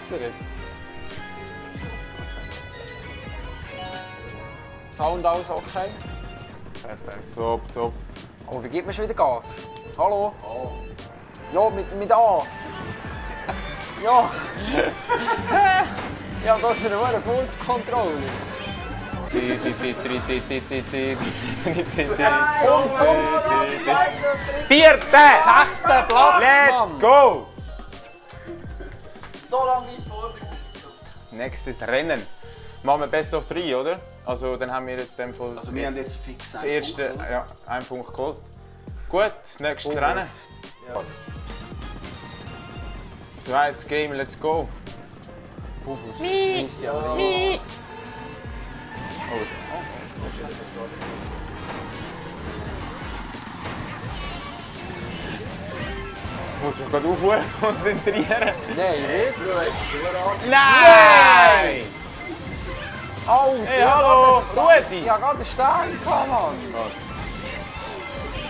gefüttert. Sound alles okay? Perfekt, top, top. Oh, wie gibt man schon wieder Gas? Hallo? Oh. Ja, mit A. Ja. Ja, das ist eine Furzkontrolle. Sechster Platz, Let's Mann. go! So lange weit vorne. Nächstes Rennen. Machen wir Best of 3, oder? Also dann haben wir jetzt in dem Fall Also wir haben jetzt fix das erste, ja, einen Punkt geholt. Gut, nächstes Rennen. Ja. Zweites Game, let's go. Misst ja, aber Ich muss mich gerade auf konzentrieren. Nein, nicht. Nein! Oh, Hey, hallo, Rudi! Ich habe gerade einen Stern gehabt, Mann.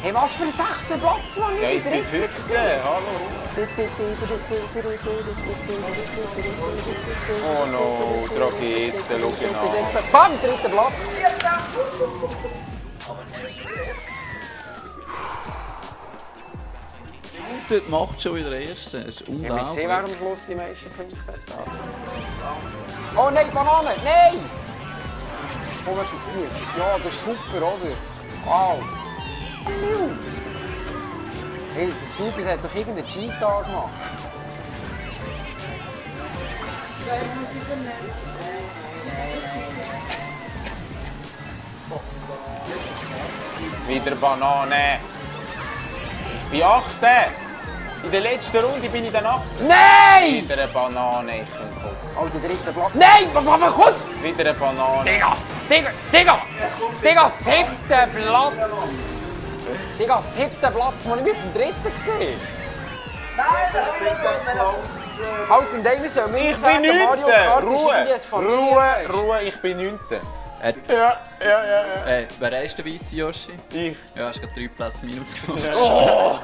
Hey, was für ein sechster Platz, Mann? Ja, ich bin 15, hallo. Oh no, die Rakete, schau ihn an. Bam, dritter Platz. Dort macht schon wieder der Erste. Das ist Ich habe unglaublich. gesehen, wer am Schluss die meisten Punkte hat. Oh nein, Banane! Nein! Komm, etwas Gutes. Ja, das ist super, oder? Wow. Hey, der Super hat doch irgendeinen Cheat-Tag gemacht. Wieder Banane. Ich bin 8. In der letzten Runde bin ich dann 8. Nein! Wieder eine Banane, ich bin kurz. Oh, der dritte Platz. Nein! Was kommt? Wieder eine Banane. Digga, siebter Platz! Digga, siebter Platz, man, ich bin auf dem dritten gesehen. Nein, da habe ich noch Halt, in denen soll mir Ich sagen, bin 9. Mario Kart ist Ruhe, irgendwie ein Familienfest. Ruhe, ich bin 9. Äh, Ja. wer ist der Weisse, Joshi? Ich. Ja, hast gerade 3 Plätze minus gemacht. Oh.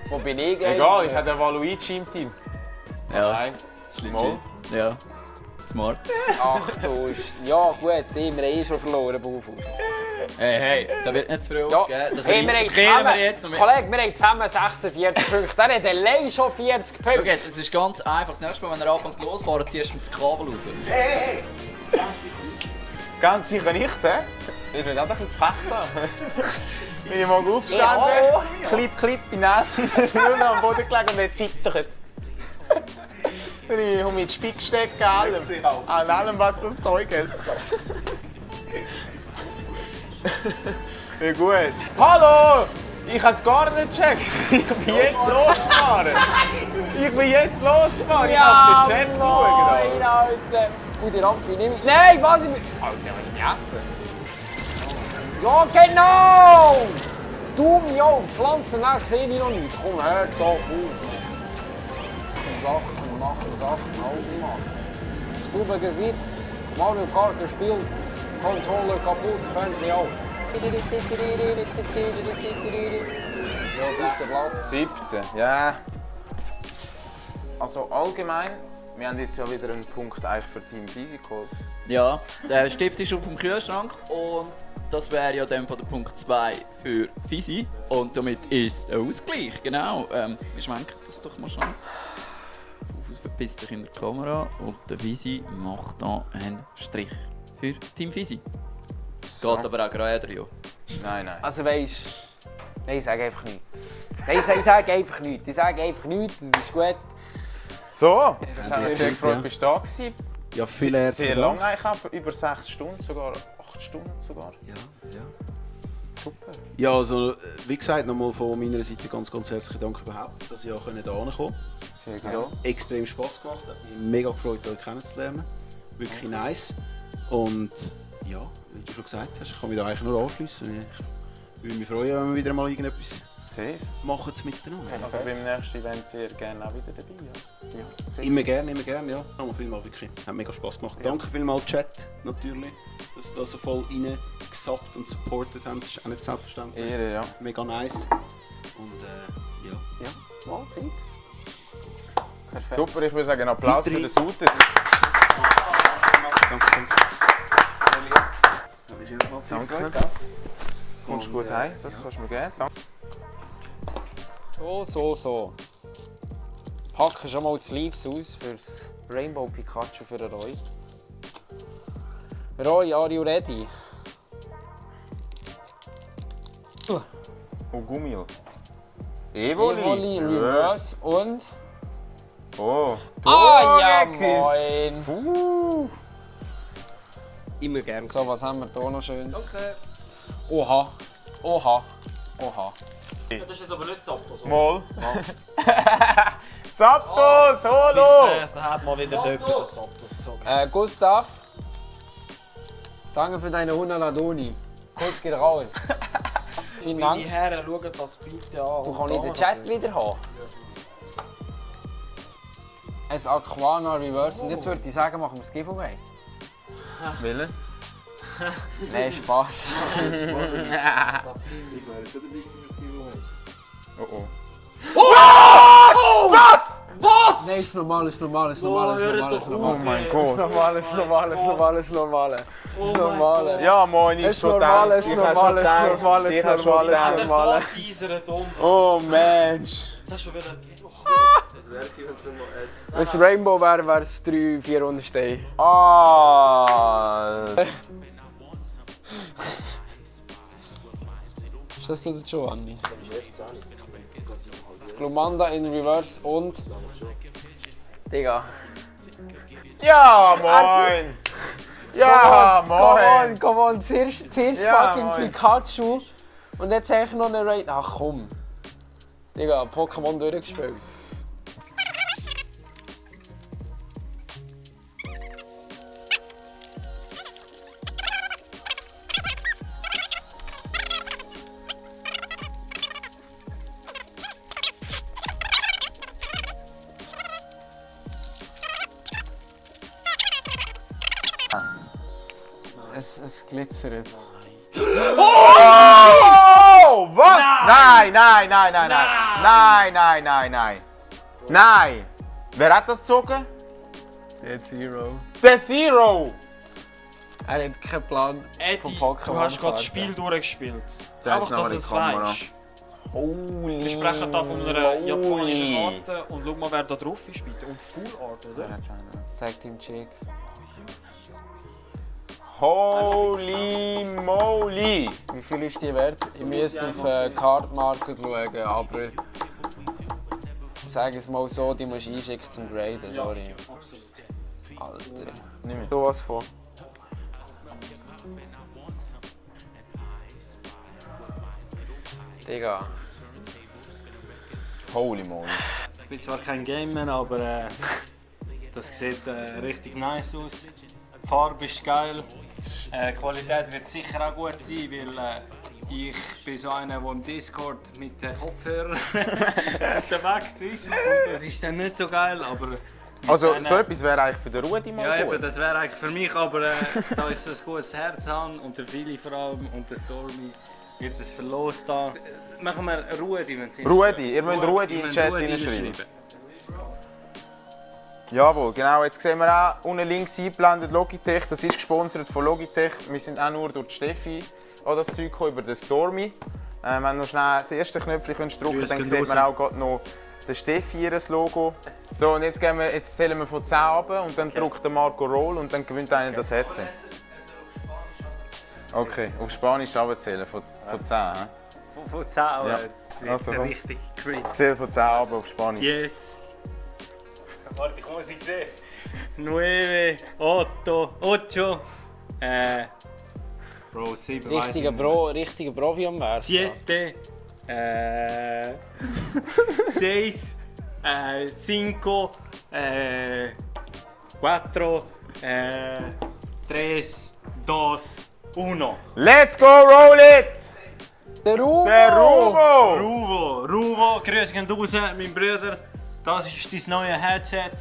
Wo bin ich? Egal, ich habe den Waluigi im Team. Ja, Nein. ist Mal. legit. Ja, smart. Ach du, ja gut, wir haben schon verloren, Bufu. Hey, da wird nicht zu früh Ja, aufgeben. Das hey, wir haben riskieren wir zusammen, jetzt noch mit. Kollege, wir haben zusammen 46 Punkte. Der hat allein schon 40 Schau Punkte. jetzt, es ist ganz einfach. Das nächste Mal, wenn er anfängt losfahren, ziehst du ihm das Kabel raus. Hey! Ganz sicher nicht, hä? Das ist nicht auch ein bisschen zu fechten. Bin ich mal aufgestanden, Ja. klipp, in der Nase, nur noch am Boden gelegen und dann zittert. Dann habe ich mit den Spick gesteckt, an allem, was das Zeug ist. Ja gut. Hallo! Ich habe es gar nicht gecheckt. Ich bin jetzt losgefahren. Ich habe auf den Chat geschaut. Alter. Und die Rampe nehme ich. Nein, was? Alter, was ich essen? Ja, genau! Du, ja, Pflanzen sehe ich noch nicht. Komm, hör doch auf. Machen Sachen, alles machen. Stube gesitzt, Mario Kart gespielt, Controller kaputt, Fernseher auch. Ja, 5. Platz. 7. Ja. Also allgemein, wir haben jetzt ja wieder einen Punkt eigentlich für Team Physik geholt. Ja, der Stift ist auf dem Kühlschrank und das wäre ja dann von der Punkt 2 für Fisi. Und somit ist ein Ausgleich, genau. Wir schwenken das doch mal schnell. Rufus verpisst sich in der Kamera und der Fisi macht da einen Strich für Team Fisi. So. Geht aber auch gerade ja. Nein. Also weisst, nein, ich sage einfach nichts. Nein, ich sage einfach nichts. Ich sage einfach nichts, das ist gut. So, das haben wir jetzt sehr Zeit, gefreut, ja. bist du da gewesen. Ja, viele herzlichen Sehr Dank. lang eigentlich, auch, über 6 Stunden sogar, 8 Stunden sogar. Ja. Super. Ja, also wie gesagt, nochmal von meiner Seite ganz herzlichen Dank überhaupt, dass ich auch hierher kommen konnte. Sehr gerne. Extrem Spass gemacht, hat mich mega gefreut, euch kennenzulernen. Wirklich nice. Und ja, wie du schon gesagt hast, ich kann mich da eigentlich nur anschliessen. Ich würde mich freuen, wenn wir wieder mal irgendetwas Safe. machen miteinander. Also beim nächsten Event sehr gerne auch wieder dabei. Ja. Ja, sehr Immer gerne, ja. Nochmal vielmals, wirklich. Hat mega Spass gemacht. Ja. Danke vielmals, Chat, natürlich, dass ihr da so voll reingesappt und supportet habt. Das ist auch nicht selbstverständlich. Ehre, ja. Mega nice. Und ja. Ja, mal fix. Perfekt. Super, ich würde sagen, Applaus für den Suter. Danke. Danke. Kommst du gut heim? Das kannst du mir geben. Danke. So. Packen schon mal die Sleeves aus für das Rainbow Pikachu für den Roy. Roy, are you ready? Oh, Gummil. Evoli. Reverse und... Oh. Ah ja, Torgeckis. moin! Immer gern. So, was haben wir hier noch Schönes? Okay. Oha. Das ist jetzt aber nicht Zapdos. Mal. Zapdos, Solo! Da hat mal wieder jemand den Zapdos gezogen. Gustav. Danke für deine 100 Ladoni. Kuss geht raus. Vielen Meine Dank. Herren, schaut das bitte an. Du kannst den Chat wieder haben. Ein Aquana Reverse. Und jetzt würde ich sagen, machen wir das Giveaway. Welches? Nein, Spaß. Oh. Nein, ist normal. Oh mein Gott. Normale. Ja, moin, ich Ist schon normal, gedacht. ist normal, ist normal, ist Ich hab schon normal, ist gedacht. Der normal. Saatgeiser dumm. Oh Mensch. Das hast du wieder. Wenn es Rainbow wäre, wäre es 300-400 Steine. Ah. Ist das so der Giovanni? Das Glumanda in Reverse und... Digga. Ja, moin. Ja, moin. Come on. Zuerst Ja, fucking moin. Pikachu und jetzt habe ich noch eine Raid. Ach komm. Digga, Pokémon durchgespielt. Es glitzert. Oh, was? Nein. Nein. Wer hat das gezogen? Der Zero. Der Zero. Er hat keinen Plan von Eddie, Pokémon. du hast gerade das Spiel durchgespielt. Zeig's Einfach, noch dass in du die es Kamera. weißt. Holy Wir sprechen hier von einer japanischen moly. Karte und schau mal, wer da drauf ist bitte. Und Full Art, oder? Zeigt ihm Chicks. Holy moly. Wie viel ist die wert? Ich müsste auf Card Market schauen, aber ich sage es mal so, die musst du einschicken zum Graden, sorry. Alter. Nimm mit. So was von. Digga. Holy moly. Ich bin zwar kein Gamer, aber das sieht richtig nice aus. Die Farbe ist geil. Die Qualität wird sicher auch gut sein, weil ich bin so einer, der im Discord mit den Kopfhörern unterwegs ist. Und das ist dann nicht so geil, aber... Also, so etwas wäre eigentlich für den Rudi mal Ja, gut. eben, das wäre eigentlich für mich, aber da ich so ein gutes Herz habe und der Philly vor allem und der Stormy wird es verlost da. Machen wir Rudi, wenn Sie Rudi, ihr müsst Rudi in den Chat hineinschreiben. Jawohl, genau. Jetzt sehen wir auch unten links eingeblendet Logitech. Das ist gesponsert von Logitech. Wir sind auch nur durch die Steffi an das Zeug gekommen, über den Stormy. Wenn du noch schnell das erste Knöpfchen drücken kannst, dann sieht man auch gerade noch der Steffi ihr Logo. So, und jetzt zählen wir von 10 runter und dann drückt der Marco Roll und dann gewinnt einer das Headset. Okay, auf Spanisch runterzählen von 10. He? Von 10 Euro. Ja. Das wird Also, komm. richtig cringe. Zähl von 10 runter auf Spanisch. Yes. Warte, ich muss sie sehen. 9, 8, 8. Bro, 7 Richtiger Profi am Werk. 7, 6, 5, 4, 3, 2, 1. Let's go, roll it! Der Rumo! Der Rumo! Ruvo, grüß gehen raus, mein Bruder. Das ist dein neues Headset.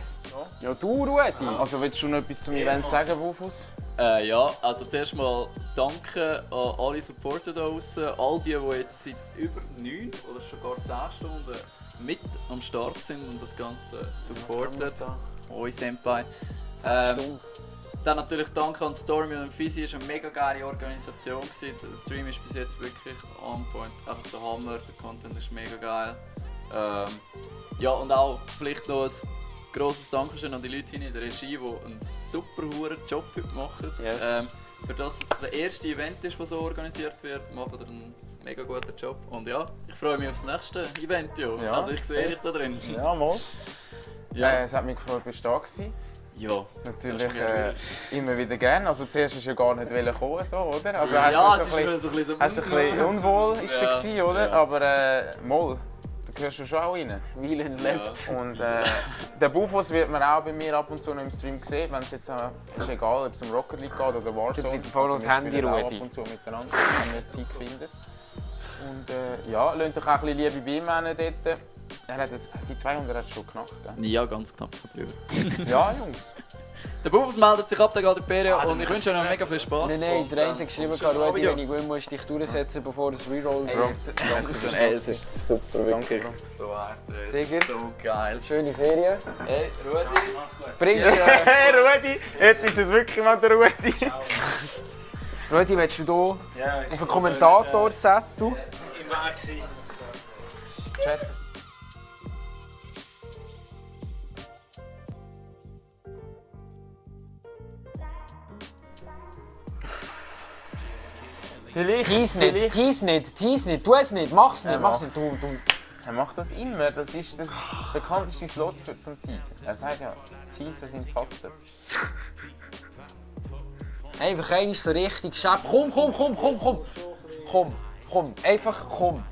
Ja, du, Rudi! Also willst du noch etwas zum Event sagen, Wufus? Ja, also zuerst mal danke an alle Supporter da draußen, all die jetzt seit über 9 oder sogar 10 Stunden mit am Start sind und das Ganze supportet. Oi Senpai. Stunden. Dann natürlich danke an Stormy und Fizzy, es war eine mega geile Organisation. Der Stream ist bis jetzt wirklich on point, einfach der Hammer, der Content ist mega geil. Ja, und auch vielleicht noch ein grosses Dankeschön an die Leute in der Regie, die einen super hohen Job heute machen. Yes. Für das es das erste Event ist, das so organisiert wird, machen wir einen mega guten Job. Und ja, ich freue mich aufs nächste Event. Ja. Ja, Also ich sehe dich da drin. Ja, mal. Ja. Es hat mich gefreut, bist du da gewesen. Ja. Natürlich immer wieder gerne. Also zuerst ist ja gar nicht kommen, so, oder? Also Ja, hast es du ist so ein bisschen hast du ein bisschen unwohl, ist Ja, gewesen, oder? ja. Aber mal, da gehörst du schon auch rein. Weilen lebt. Und der Bufos wird man auch bei mir ab und zu noch im Stream sehen, wenn es jetzt ist egal, ob es um Rocket League geht oder Warzone. bleibt vorne das wir Handy, spielen auch Rudi. ab und zu miteinander, wenn wir Zeit finden. Und ja, lasst euch auch ein bisschen Liebe bei ihm hin dort. Er hat die 200 hast du schon geknackt, gell? Ja, ganz knapp so drüber. Ja, Jungs. Der Bufus meldet sich ab, der geht in die Ferien und ich wünsche euch noch mega viel Spaß. Nein, der eine hat geschrieben, Rudi, Ja. wenn ich gut musst dich durchsetzen, bevor es Reroll Bro, wird. Es ist super, Danke, wirklich. So hart, es Digga. ist so geil. Schöne Ferien. Hey, Rudi. Bringst Hey Rudi, jetzt ist es wirklich mal der Rudi. Rudi, willst du hier Ja, auf einen Kommentatorsessel? im Weg sein. Chat. Vielleicht, Tease nicht, tease nicht, tease nicht, tu es nicht, mach's nicht, mach's mach's. nicht. Du. Er macht das immer, das ist das bekannteste Slot für zum Teasen. Er sagt ja, Teaser sind Fakten. Einfach einmal so richtig schäb. Komm. Komm, einfach komm.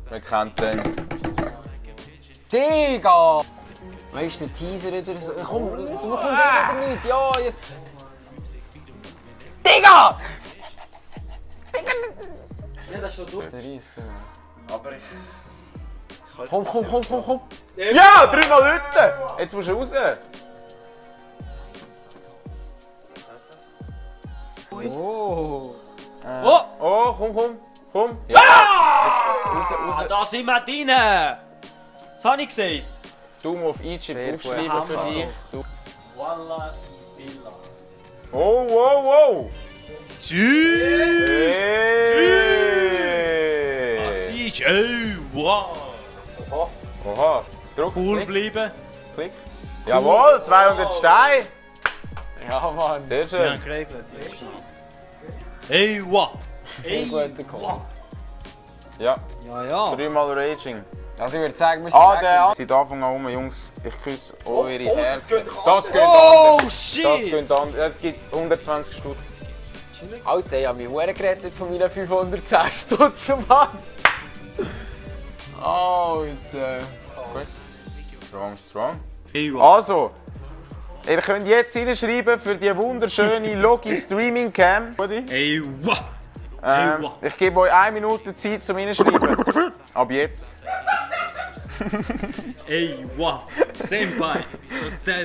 Wer kennt den? Digga! Weißt du, der Teaser wieder so. Komm, du bekommst wieder nicht. Ja, jetzt. Digga! Ja, das ist schon durch. Der ist. Aber ich Komm. Ja, 3-mal Leute! Jetzt musst du raus. Oh. Oh, komm. Ja. Jetzt raus. Da sind wir drin! Das habe ich gesagt. Daumen auf Egypt Sehr aufschreiben gut. für dich. Du. Wallah, Billah. Oh. Tschüss! Hey. ist, ey, wow! Oha. Druck, Cool klick, bleiben. klick. Jawohl, 200 Steine. Ja, Mann. Sehr Wir haben schön. geregelt. Ey, wow! Sehr guter Call. Ja, Ja. 3-mal Raging. Also ich würde sagen, wir sind weg. Seit Anfang an Jungs, ich küsse eure Herzen. Das Das geht geht Oh, anders. Das shit! geht anders. Es gibt 120 Stutz. Alter, ich habe mich verdammt gerettet von meinen 510 Stutz, Mann. Oh, jetzt. Strong. Ey, wow! Also, ihr könnt jetzt hinschreiben für die wunderschöne Logi Streaming Cam. Ey, wow! Ich gebe euch 1 Minute Zeit zum Hinschreiben. Ab jetzt. Ey, wow! Senpai!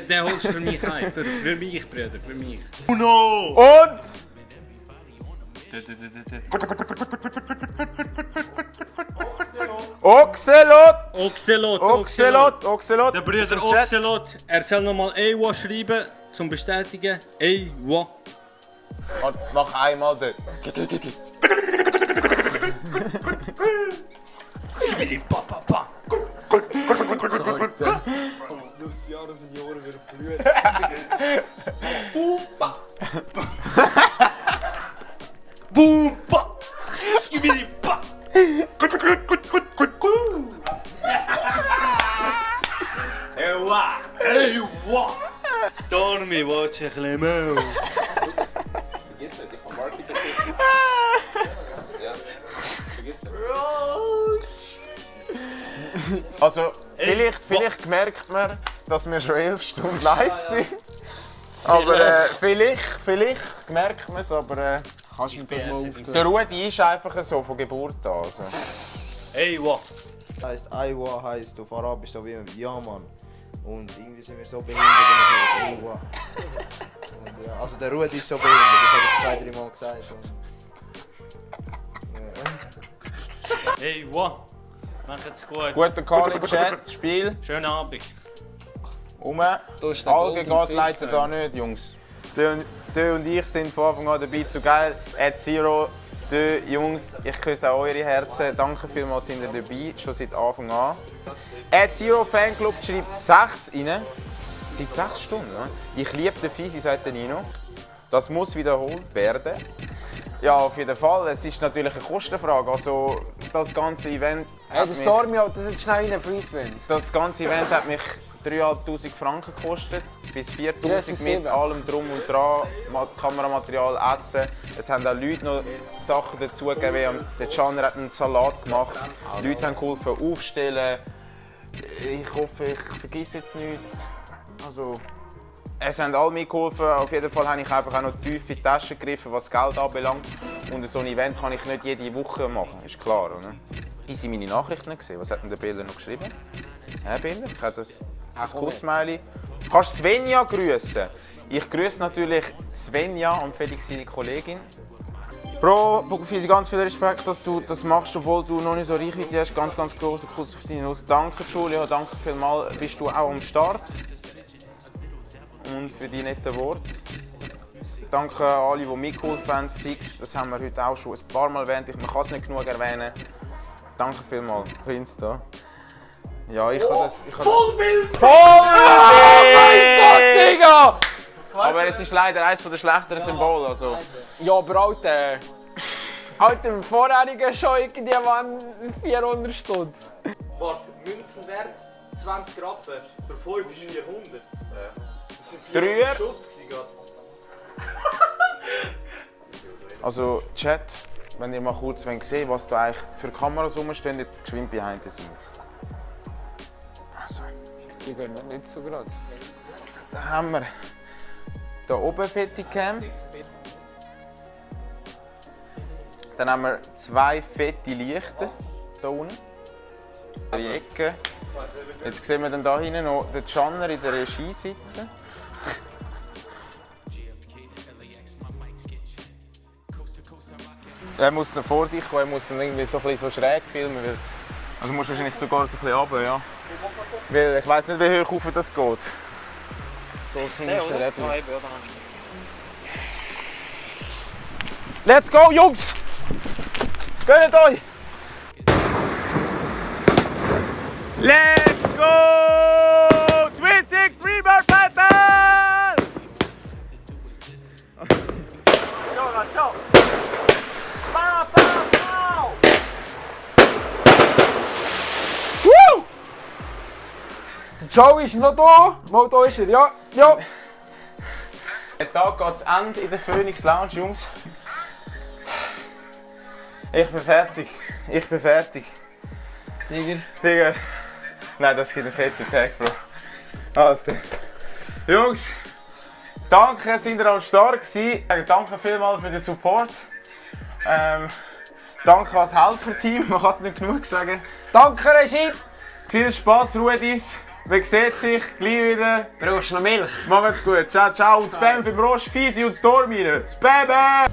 Der holst du für mich heim. Für mich, Brüder, für mich. Uno! Und Oxelot. Der Brüder Ist im Chat. Oxelot, er soll nochmal Ewa schreiben, zum Bestätigen. Ewa. Und mach einmal den. Boompa! Skibidi pa! Ewa! Ewa! Stormy, watch een glimmer. Also, vielleicht merkt man, dass wir schon 11 Stunden live sind. Aber vielleicht merkt man es, aber Kannst du mir das mal aufschreiben? der Rudi ist einfach so von Geburt an. Also. Ewa! Heißt Aiwa, heißt auf Arabisch so wie ja Mann. Und irgendwie sind wir so behindert und so Aiwa. Und ja, also der Rudi ist so behindert, ich habe das 2-3 Mal gesagt. Und, ja. Hey, wow. Macht's gut. Guter Call im Chat, Spiel. Schönen Abend. Da ist der Algen Golden geht leider Fish da nicht, Jungs. Dö und ich sind von Anfang an dabei, zu geil. @zero. Dö, Jungs, ich küsse auch eure Herzen. Danke vielmals, sind ihr dabei, schon seit Anfang an. @zero Fanclub schreibt 6 rein. Seit 6 Stunden, ne? Ich liebe den Fisi, sagt der Nino. Das muss wiederholt werden. Ja, auf jeden Fall. Es ist natürlich eine Kostenfrage. Also, das ganze Event. Hey, der Stormy hat das jetzt schnell rein, Freespin. Das ganze Event hat mich 3'500 Franken gekostet, bis 4'000 mit 7. allem Drum und Dran, Kameramaterial, Essen. Es haben auch Leute noch Sachen dazugegeben. Der Can hat einen Salat gemacht. Die Leute haben geholfen aufstellen. Ich hoffe, ich vergesse jetzt nichts. Also, es haben alle mitgeholfen. Auf jeden Fall habe ich einfach auch noch tief in die Tasche gegriffen, was Geld anbelangt. Und so ein Event kann ich nicht jede Woche machen, ist klar, oder? Haben Sie meine Nachrichten nicht gesehen? Was hat denn der Bilder noch geschrieben? Hä, Bilder? Ich habe das Kussmaili. Kannst du Svenja grüßen? Ich grüße natürlich Svenja und Felix, seine Kollegin. Bro, Fisi, ganz viel Respekt, dass du das machst, obwohl du noch nicht so Reichweite hast. Ganz, ganz großer Kuss auf deine Nuss. Danke, Julia, danke vielmals. Bist du auch am Start? Und für die netten Worte. Danke an alle, die mitgeholfen haben. Fix, das haben wir heute auch schon ein paar Mal erwähnt. Man kann es nicht genug erwähnen. Danke vielmals. Insta. Ja, ich habe das. Vollbild! Oh mein Gott, Digga! Aber jetzt ist leider eines der schlechteren Symbole. Also. Ja, aber Alter. Alter, im vorherigen schon irgendwie waren 400 Stutz. Warte, Münzenwert 20 Rappen, für 5 ist 400. Das sind Dreier. 400 Stutz gewesen gerade. Also, Chat, wenn ihr mal kurz sehen wollt, was da eigentlich für Kameras rumstehen, geschwind behind the scenes. Also, Die gehen noch nicht so gerade. da haben wir hier oben Fetticam. Dann haben wir 2 fette Lichter hier unten. In die Ecke. Jetzt sehen wir dann hier hinten noch den Channer in der Regie sitzen. Er muss dann vor dich kommen, er muss dann irgendwie so, ein bisschen so schräg filmen. Weil, also musst du wahrscheinlich sogar so ein bisschen runter, ja. Weil ich weiss nicht, wie hoch auf das geht. So sind wir der Rebel. Let's go, Jungs! Gönnt euch! Let's go! Sweet Six Rebirth Battle! Ciao! Pow, pow, pow! Woo! Der Joe ist noch da. Mal da ist er, ja. Ja. Der Tag geht zu Ende in der Phoenix Lounge, Jungs. Ich bin fertig. Ich bin fertig. Digga. Digga. Nein, das gibt einen fetten Tag, Bro. Alter. Jungs, danke, sind ihr am Start gewesen. Danke vielmals für den Support. Danke ans Helferteam, man kann es nicht genug sagen. Danke, Regie. Viel Spaß, Rudis. Man sieht sich gleich wieder. Brauchst du noch Milch? Macht's gut. Ciao, ciao. Und Spam beim Rost, Fisi und Storm rein. Spam!